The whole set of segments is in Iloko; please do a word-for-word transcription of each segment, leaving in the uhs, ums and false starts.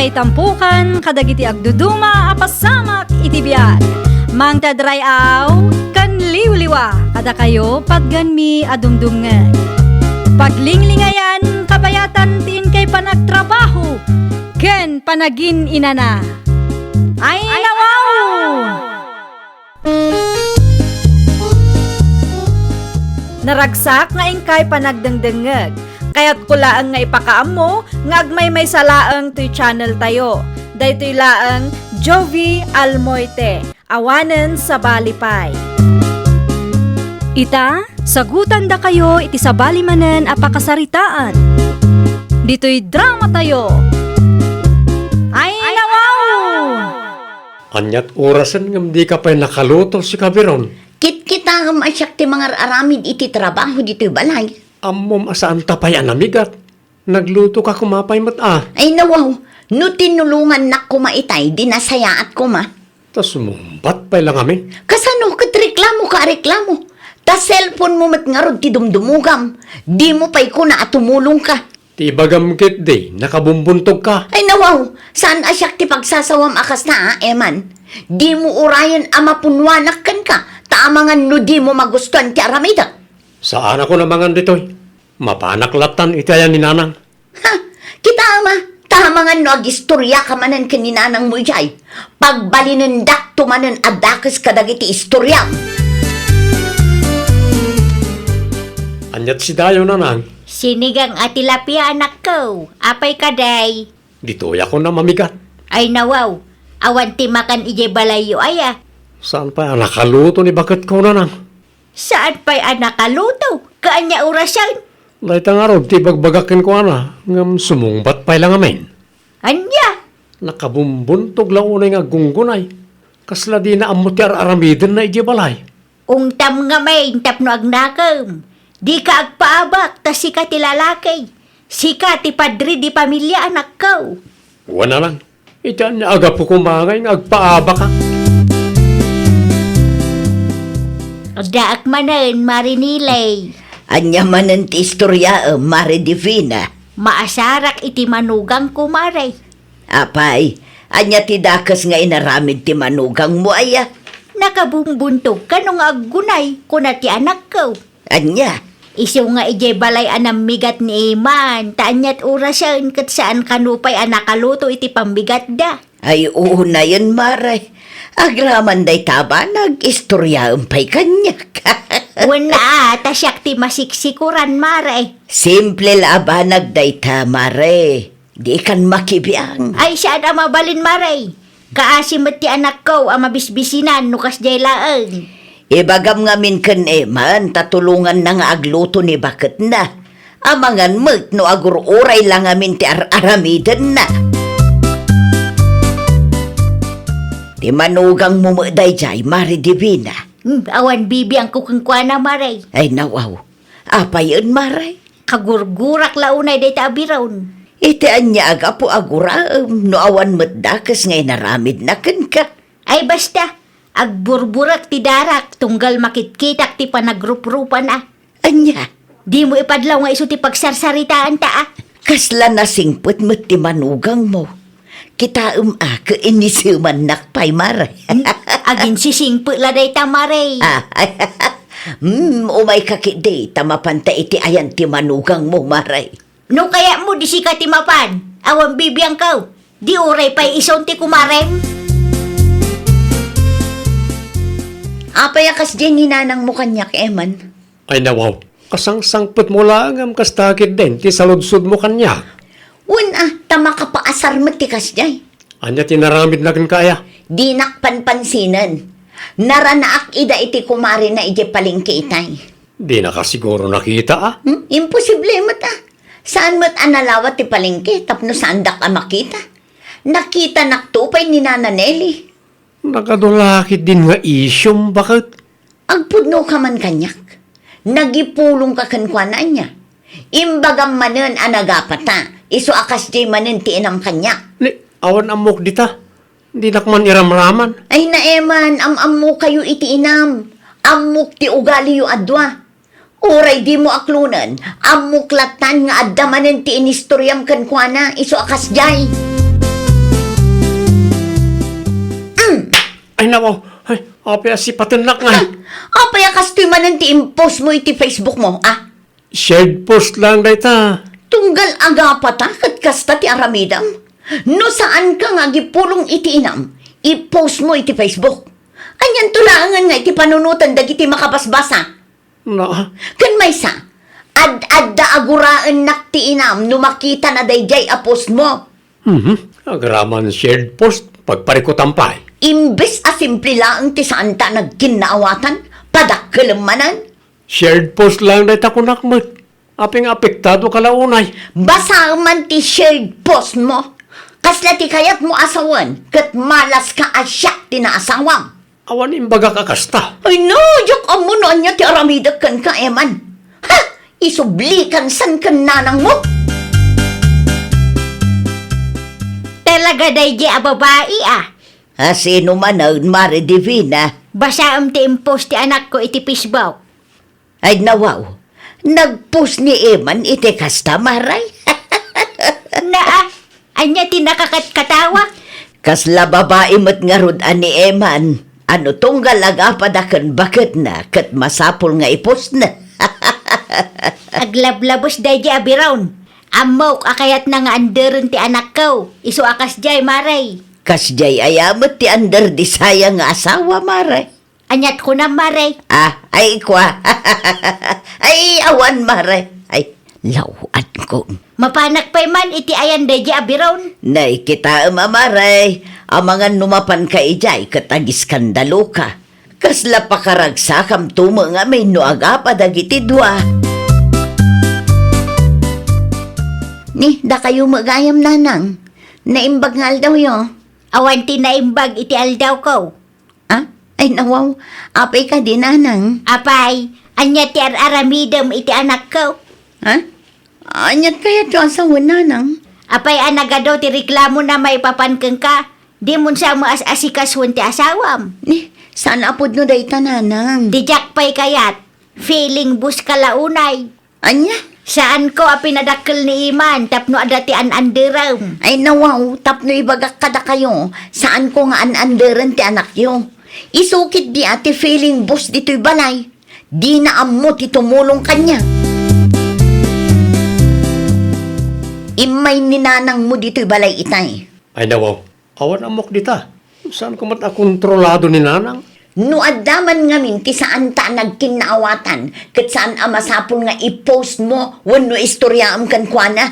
Ay tampukan kadagiti agduduma a pasamak iti biag. Mangted ray-aw ken liwliwa kadakayo patgenmi a dumdumngeg. Paglinglingayan kabayatan ti inkay panagtrabaho ken panagin-inana. Ay, nawaw! Naragsak nga inkay panagdengdengngeg. Kayatko laeng nga ipakaammo nga agmaymaysa laeng toy channel tayo. Daytoy laeng Jovie Almoite, awanen sabali pay. Ita, sagutandakayo iti sabali manen a pakasaritaan. Ditoy drama tayo. Ay, nawaw! Ania't orasen ngem dika pay nakaluto, sika Biron? Kitkitaem a siak ti mangar-aramid iti trabaho ditoy balay. Ammom a saanta pay a namigat. Naglutoka koma pay met a. Ay, nawaw, no tinulongannak koma itay, di nasayaat koma. Ta sumungbat pay la ngamin. Kasano ket reklamoka a reklamo? Ta cellphone mo met ngarud ti dumdumogam. Di mo pay kuna a tumulongka. Ti ibagam ketdi, nakabumbuntogka. Ay, nawaw, saan a siak ti pagsasawam a kasta, a, Eman? Di mo urayen a mapunnuanak kenka, ta amangan no di mo magustuan ti aramidek. Saanakon a mangan ditoy. Mapanak lattan iti ayan ni Nanang. Ha, kitaem a, ta amangan no agistoriaka manen ken ni Nanang mo idiay. Pagbalinendakto manen a dakes kadagiti istoriam. Ania't sidayo, Nanang? Sinigang a tilapia, anakko. Apay kadi? Ditoyakon a mamigat. Ay, nawaw. Awan ti makan idiay balayyo aya? Saan pay a nakaluto ni baketko, Nanang? Saan pay a nakaluto? Kaanya orasen? Dayta ngarud ti ibagbagak kenkuana, ngem sumungbat pay la ngamin. Ania? Nakabumbuntog la unay nga aggunggunay. Kasla dina ammo ti ar-aramidenna idiay balay. Ungtam ngamin tapno agnakem. Dika agpaabak ta sika ti lalaki. Sika ti padre di pamilia, anakko. Wen, Nanang. Iti ania a gapu koma ngay nga agpaabaka? Addaak manen, Mare Nilay. Ania manen ti istoriaem, Mare Divina? Maasarak iti manugangko, Mare. Apay, ania ti dakes nga inaramid ti manugangmo aya? Nakabumbuntog kano nga aggunay, kuna ti anakko. Ania? Isu nga idiay balay a nammigat ni Eman, ta ania't orasen ket saan kano pay a nakaluto iti pammigatda. Ay, unayen, Mare. Agraman dayta a banag, istoriaem pay kaniak. Wen a, ta siak ti masiksikuran, Mare. Simple la a banag dayta, Mare. Dikan makibiang. Ay, saan a mabalin, Mare. Kaasi met ti anakko a mabisbisinan no kasdiay laeng. Ibagam ngamin ken Eman ta tulonganna nga agluto ni baketna. Amangan met no agur-uray la ngamin ti ar-aramidenna. Ti manugangmo met daydiay, Mare Divina. Hmm, awan bibiangko kenkuana, Mare. Ay, nawaw. Apayen, Mare? Kagurgurak la unay dayta a Biron. Iti ania a gapu a guraem no awan met dakes nga inaramidna kenka? Ay, basta, agburburek ti darak tunggal makitkitak ti panagruprupana. Ania? Dimo ipadlaw nga isu ti pagsarsaritaanta, a? Kasla nasingpet met ti manugangmo. Kitaem a, ket inisemannak pay, Mare. Hmm? Aginsisingpet la dayta, Mare. Ah, hmm, umayka ketdi, ta mapanta iti ayan ti manugangmo, Mare. No kayatmo, di sika ti mapan. Awan bibiangko. Di uray pay isun ti kumarem. Apay a kasdiay ni nanangmo kaniak, Eman? Ay, nawaw. Kasangsangpetmo laeng ngem kasta ketdin ti saludsodmo kaniak. Wen a, ta makapaasar met ti kasdiay. Ania ti naramidna kenka aya? Dinak panpansinen. Naranaak ida iti kumarena idiay palengke itay. Dinaka siguro nakita, a? Hmm? Imposible met, a. Saan met a nalawat ti palengke tapno saandak a makita? Nakitanakto pay ni Nana Nelly. Nagadu la ketdin nga isyum, baket? Agpudnoka man kaniak. Nagipulongka kenkuana, ania? Imbagam manen a nagapata, isu a kasdiay manen ti inam kaniak. Ni, awan ammok dita. Dinak man iramraman. Ay, Eman, am-ammokayo iti inam. Ammok ti ugaliyo a dua. Uray dimo aklonen, ammok lattan nga adda manen ti inistoriam kenkuana, isu a kasdiay. Ay, nawaw. Ay, apay a sipatennak ngay? Apay a kastoy manen ti impost mo iti Facebook mo, a? Shared post lang dayta. Tunggal agapata ket kasta ti aramidem. No saanka nga agipulong iti inam, i-post mo iti Facebook. Anianto laengen nga iti panunoten dagiti makabasbasa? Na? Ken maysa, ad-adda a guraennak ti inam no makitana daydiay a post mo. Mhm. Agraman shared post, pagparikutan pay. Imbes a simple laeng ti saanta a nagkinnaawatan, padakkelem manen. Shared post lang dayta kunak met. Apay nga apektado ka la unay? Basaem man ti shared post mo. Kasla ti kayatmo a sawen, ket malaska a siak ti naasawam. Awan imbagak a kasta. Ay no, diak ammo no ania ti aramidek kenka, Eman. Ha! Isublikan san ken nanangmo. Talaga daydiay a babai, a? A sino manen, Mare Divina? Basaem ti impost ti anakko iti Facebook. Ay, nawaw. Nagpost ni Eman iti kasta, Mare? Naa, ania ti nakakatkatawa? Kasla babai met ngarud a ni Eman. Ano tunggal agapada ken baketna, ket masapul nga ipostna. Aglablabos daydiay a biron. Ammok a kayatna nga underen ti anakko. Isu a kasdiay, Mare. Kasdiay aya met ti under di sayang nga asawa, Mare? Aniat kunam, Mare? Ah, ay, kua. Ay, awan, Mare. Ay, law-ankon. Mapanak pay man iti ayan daydiay a biron. Nay, kitaem a, Mare. Amangan no mapanka idiay ket agiskandaloka. Kasla pakaragsakam tumo ngamin no agapa dagiti dua. Ni, dakayo met gayam, Nanang. Naimbag nga aldawyo. Awan ti naimbag iti aldawko. Ah? Ay, nawaw. Apay kadi, Nanang? Apay, ania ti ar-aramidem iti anakko? Ha? Aniat kayatyo a sawen, Nanang? Apay a nagadu ti reklamona maipapan kenka? Dimon sa maas-asikasuen ti asawam. Ni, saan a pudno dayta, Nanang? Diak pay kayat. Feeling bus ka la unay. Ania? Saanko a pinadakkel ni Eman tapno adda ti an-anderem. Ay, nawaw, tapno ibagak kadakayo, saanko nga an-anderen ti anakyo. Isu ketdi a ti feeling boss ditoy balay. Dina ammo ti tumulong kaniak. Immay ni nanangmo ditoy balay itay. Ay, nawaw. Awan ammok dita. Saanko met a kontrolado ni Nanang? No adda man ngamin ti saanta a nagkinnaawatan, ket saan a masapul nga i-post mo wenno istoriaem kenkuana.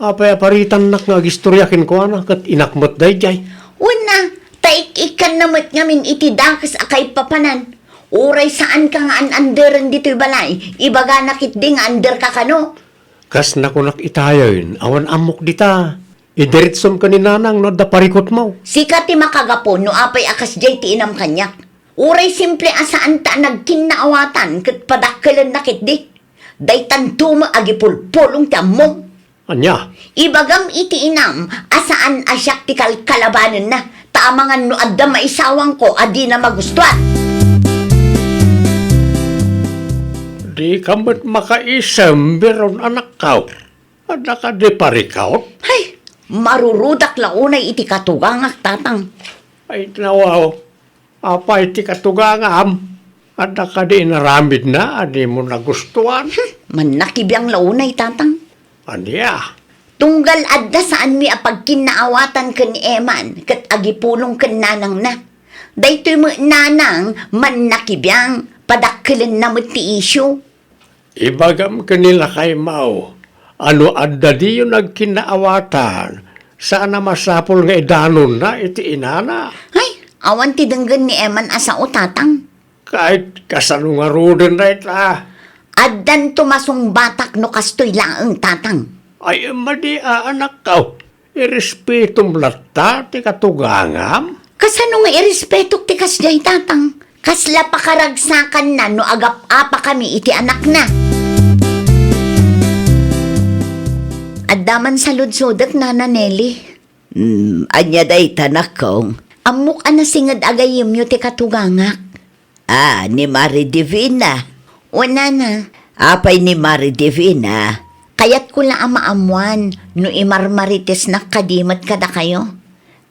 Apay a paritannak nga agistoria kenkuana, ket inak met daydiay? Wen a, ta ik-ikkanna met ngamin iti dakes a kaipapanan. Uray saanka nga an-anderen ditoy balay, ibagana ketdi nga anderka kano. Kas nakunak itayen, awan ammok dita. Idiretsom ken ni Nanang no adda parikutmo. Sika ti makagapu no apay a kasdiay ti inam kaniak. Uray simple a saanta a nagkinnaawatan ket padakkelenna ketdi. Daytanto met agipulpulong ti ammom. Ania? Ibagam iti inam a saan a siak ti kalkalabanenna, ta amangan no adda maisawangko a dina magustuan. Dika met makaisem, biron, anakko. Adda kadi parikut? Hay, marurudak la unay iti katugangak, Tatang. Ay, nawaw. Apay ti katugangam? Adda kadi inaramidna a dimo nagustuan? Hmm, mannakibiang la unay, Tatang. Ania? Tunggal adda saanmi a pagkinnaawatan ken ni Eman ket agipulong ken nanangna. Daytoy met nanang mannakibiang, padakkelenna met ti isyu. Ibagam ken ni lakaymo a no adda diyo nagkinnaawatan, saan a masapul nga idanonna iti inana. Ay, awan ti denggen ni Eman a sao, Tatang. Ket kasano ngaruden dayta? Addanto masungbatak no kastoy laeng, Tatang. Ay, madi a, anakko. Irespetom latta ti katugangam? Kasano nga irespetok ti kasdiay, Tatang? Kasla pakaragsakanna no agap-apakami iti anakna. Adda man saludsodek, Nana Nelly. Hmm, ania dayta, anakko? Ammok a nasinged a gayyemyo ti katugangak. Ah, ni Mari Divina. Wen, Nana. Apay ni Mari Divina? Kayatko la a maammuan no imarmaritesnak kadi met kadakayo.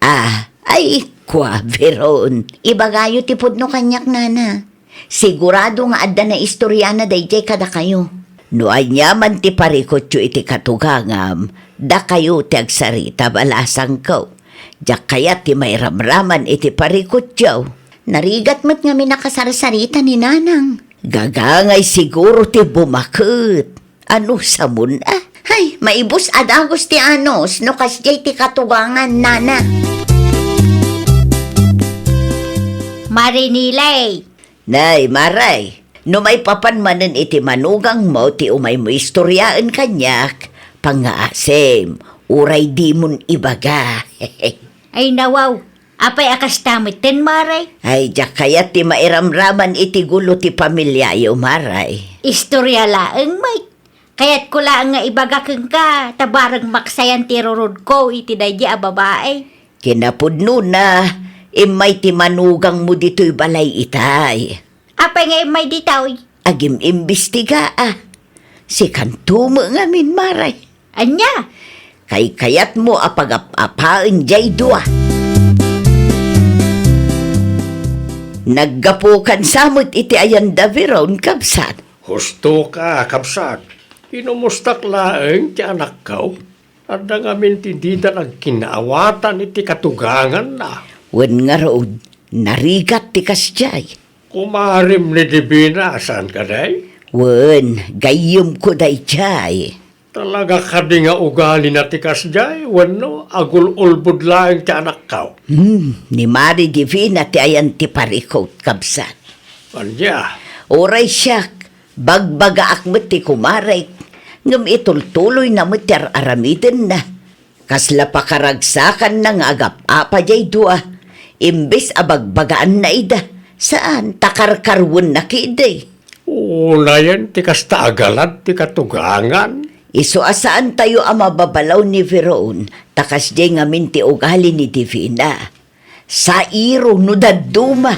Ah, ay, Kua, Veron, ibagayo ti pudno kaniak, nana. Sigurado nga adda naistoriana daydiay kadakayo. No aniaman ti parikutyo iti katugangam, dakayo ti agsarita, balasangko. Diak kayat ti mairamraman iti parikutyo. Narigat met ngamin a kasarsarita ni Nanang. Gagangay siguro ti bumaket. Ano, samon a? Hay, maibus a dagus ti anus no kasdiay ti katugangan, nana. Marinilay. Nay, Maray, no maipapan manen iti manugangmo ti umaymo istoriaen kaniak, pangngaasim, uray dimon ibaga. Ay, nawaw, apay a kasta metten, Maray? Ay, diak kayat ti mairamraman iti gulo ti pamiliayo, Maray. Istoria laeng, Mike. Kayatko laeng nga ibaga kenka, ta bareng maksayan ti irurodko iti daydi a babai. Kinapudnona, immay ti manugangmo ditoy balay itay. Apay nga immay ditoy? Agim-imbestiga a. Sikanto met ngamin, Maray. Ania? Kaykayatmo a pagap-apaen diay dua. Naggapukan sa met iti ayanda, Veron, kabsat. Husto ka, kabsat. Inumustak laeng ti anakko. Adda ngamin ti didan agkinnaawatan iti katuganganna. Wen ngarud, narigat ti kasdiay. Kumarim ni Divina, saan kadi? Wen, gayyemko daydiay. Talaga kadi nga ugalina ti kasdiay, wenno agul-ulbod laeng ti anakko? Hmm, ni Mari Divina ti ayan ti parikut, kabsat. Ania? Uray siak, bagbagaak met ti kumarek, ngem itultuloyna met ti ar-aramidenna. Kasla pakaragsakanna nga agap-apa diay dua, imbes a bagbagaanna ida, saan ta karkarwenna ketdi. Unayen ti kasta a galad ti katugangan. Isu a saantayo a mababalaw ni Veron, ta kasdiay ngamin ti ugali ni Divina. Sairo no dadduma.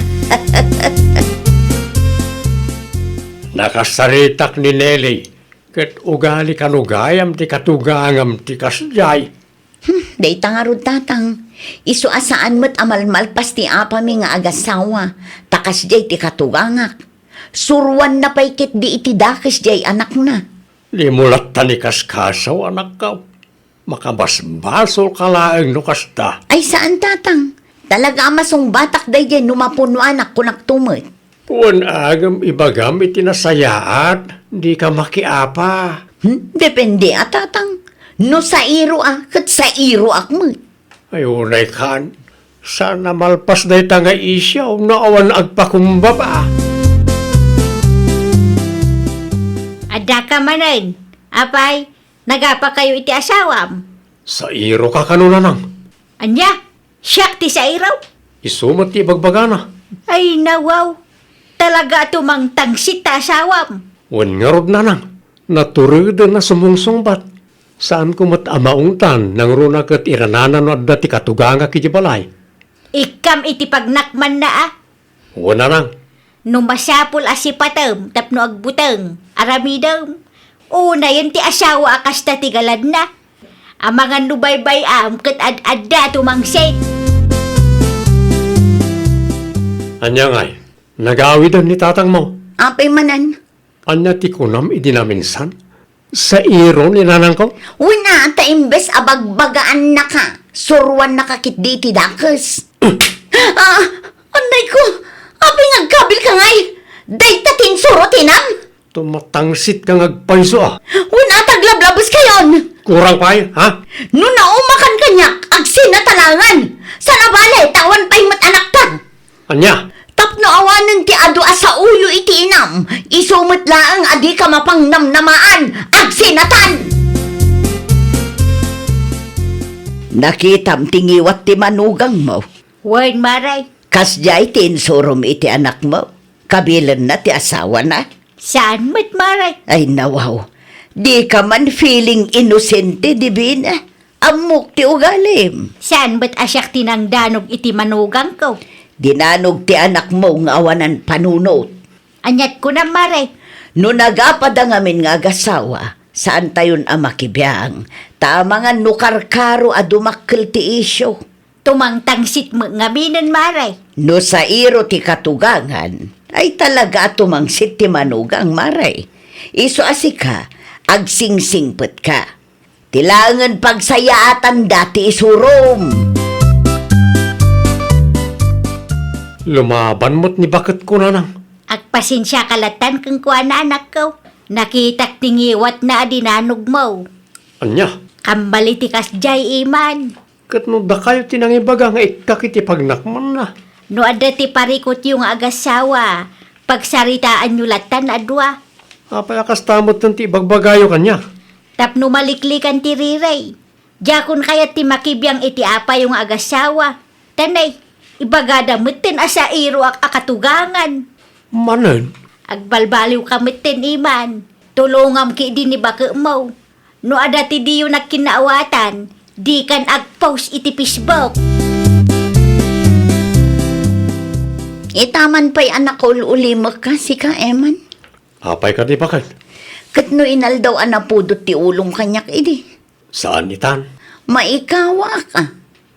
Nakasaritak ni Nelly, ket ugali kano gayam ti katugangam ti kasdiay. Hmm, dayta ngarud, Tatang. Isu a saan met a malmalpas ti apami nga agasawa, ta kasdiay ti katugangak. Suruanna pay ketdi iti dakes diay anakna. Dimo latta ni kaskasaw, anakko. Makabasbasolka laeng no kasta. Ay, saan, Tatang. Talaga a masungbatak daydiay no mapunuanak, kunakto met. Wen agem ibagam iti nasayaat, dika makiapa. Hmm? Depende a, Tatang. No sairo a, ket sairoak met. Ay, unay kan, saan a malpas dayta nga isyu no awan agpakumbaba. Addaka manen, apay, nagapakayo iti asawam? Sairoka kano, nanang? Ania? Siak ti sairo? Isu met ti ibagbagana. Ay, nawaw. Talaga a tumangtangsit ta asawam. Wen ngarud, nanang, natureden a sumungsungbat. Saanko met a maungtan nangruna ket iranana no adda ti katugangak iti balay. Ikkam iti pagnakmanna a. Wen, nanang. No masapul a sipatem tapno agbuteng, aramidem. Unayen ti asawa a kasta ti galadna. Amangan no baybay-am ket ad-adda tumangsit. Ania ngay, nagawiden ni tatangmo? Apay manen? Ania ti kunam idi naminsan? Sairo ni nanangko? Wen a, ta imbes a bagbagaannaka, suruannaka ketdi iti dakes. Ah, annayko, apay nga agkabilka ngay? Dayta ti insuro ti inam? Tumatangsitka nga agpayso a. Wen a, ta aglablabeskayon. Kurang pay, ha? No naumakan kaniak, agsinatalangan. Sana bale, ta awan pay met anakta. Ania? Tapno awanen ti adu a saoyo iti inam, isu met laeng a dika mapangnamnamaan, agsinatan! Nakitam ti ngiwat ti manugangmo? Wen, Maray. Kasdiay ti insurom iti anakmo? Kabilenna ti asawana? Saan met, Maray. Ay, nawaw. Dika man feeling inosente, Divina. Ammok ti ugalim. Saan met a siak ti nangdanog iti manugangko? Dinanog ti anakmo nga awanan panunot. Aniat kunam, Maray? No nagapada ngamin nga agasawa, saantayon a makibiang, ta amangan no karkaro a dumakkel ti isyu. Tumangtangsit met ngaminen, Mare. No sairo ti katugangan, ay talaga a tumangsit ti manugang, Mare. Isu a sika, agsingsingpetka. Ti laengen pagsayaatanda ti isurom. Lumaban met ni baketko, Nanang. Agpasensiaka latta kenkuana, anakko. Nakitak ti ngiwatna a dinanogmo. Ania? Kambali ti kasdiay, Iman. Ket no dakayo ti nangibaga nga ikkak iti pagnakmanna. No adda ti parikutyo nga agasawa, pagsaritaanyo lattan a dua. Apay a kasta metten ti ibagbagayo kaniak? Tapno maliklikan ti rirey. Diakon kayat ti makibiang iti apayo nga agasawa. Tanay, ibagada metten a sairoak a katugangan. Manen? Agbalbaliwka metten, Iman. Tulongam ketdi ni baketmo. No adda ti diyo nagkinnaawatan, dikan agpost iti Facebook. Itaman pay a nakaul-ulimekka, sika, Eman. Apay kadi, baket? Ket no inaldaw a napudot ti ulong kaniak idi. Saan itan? Maikawak a.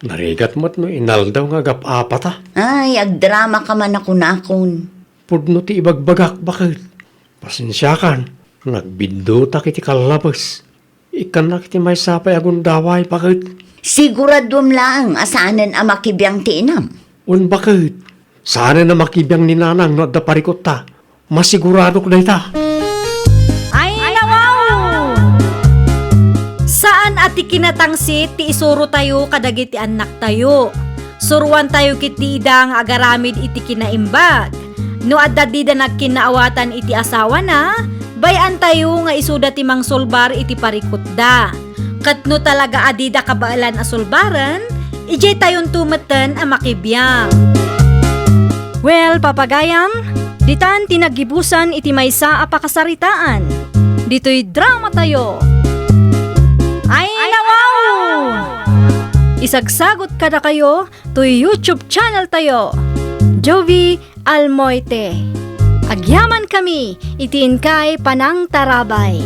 Narigat met no inaldaw nga agap-apata. Ay, agdramaka man a kunakon. Pudno ti ibagbagak, baket. Pasensiakan, nagbiddutak iti kallabes. Ikkannak iti maysa pay a gundaway, baket. Siguraduem laeng a saanen a makibiang ti inam. Wen, baket. Saanen a makibiang ni Nanang no adda parikutta. Masiguradok dayta. Ay, nawaw! Saan a ti kinatangsit ti isurotayo kadagiti annaktayo. Suroantayo ketdi ida nga agaramid iti kinaimbag. No adda dida nagkinnaawatan iti asawana, bay-antayo nga isuda ti mangsolbar iti parikutda. Ket no talaga a dida kabaelan a solbaren, idiay tayonto metten a makibiang. Well, papagayam, ditan ti naggibusan iti maysa a pakasaritaan. Ditoy dramatayo. Ay, nawaw! Isagsagot kadakayo toy YouTube channel tayo, Jovie Almoite. Agyaman kami iti inkay panangtarabay.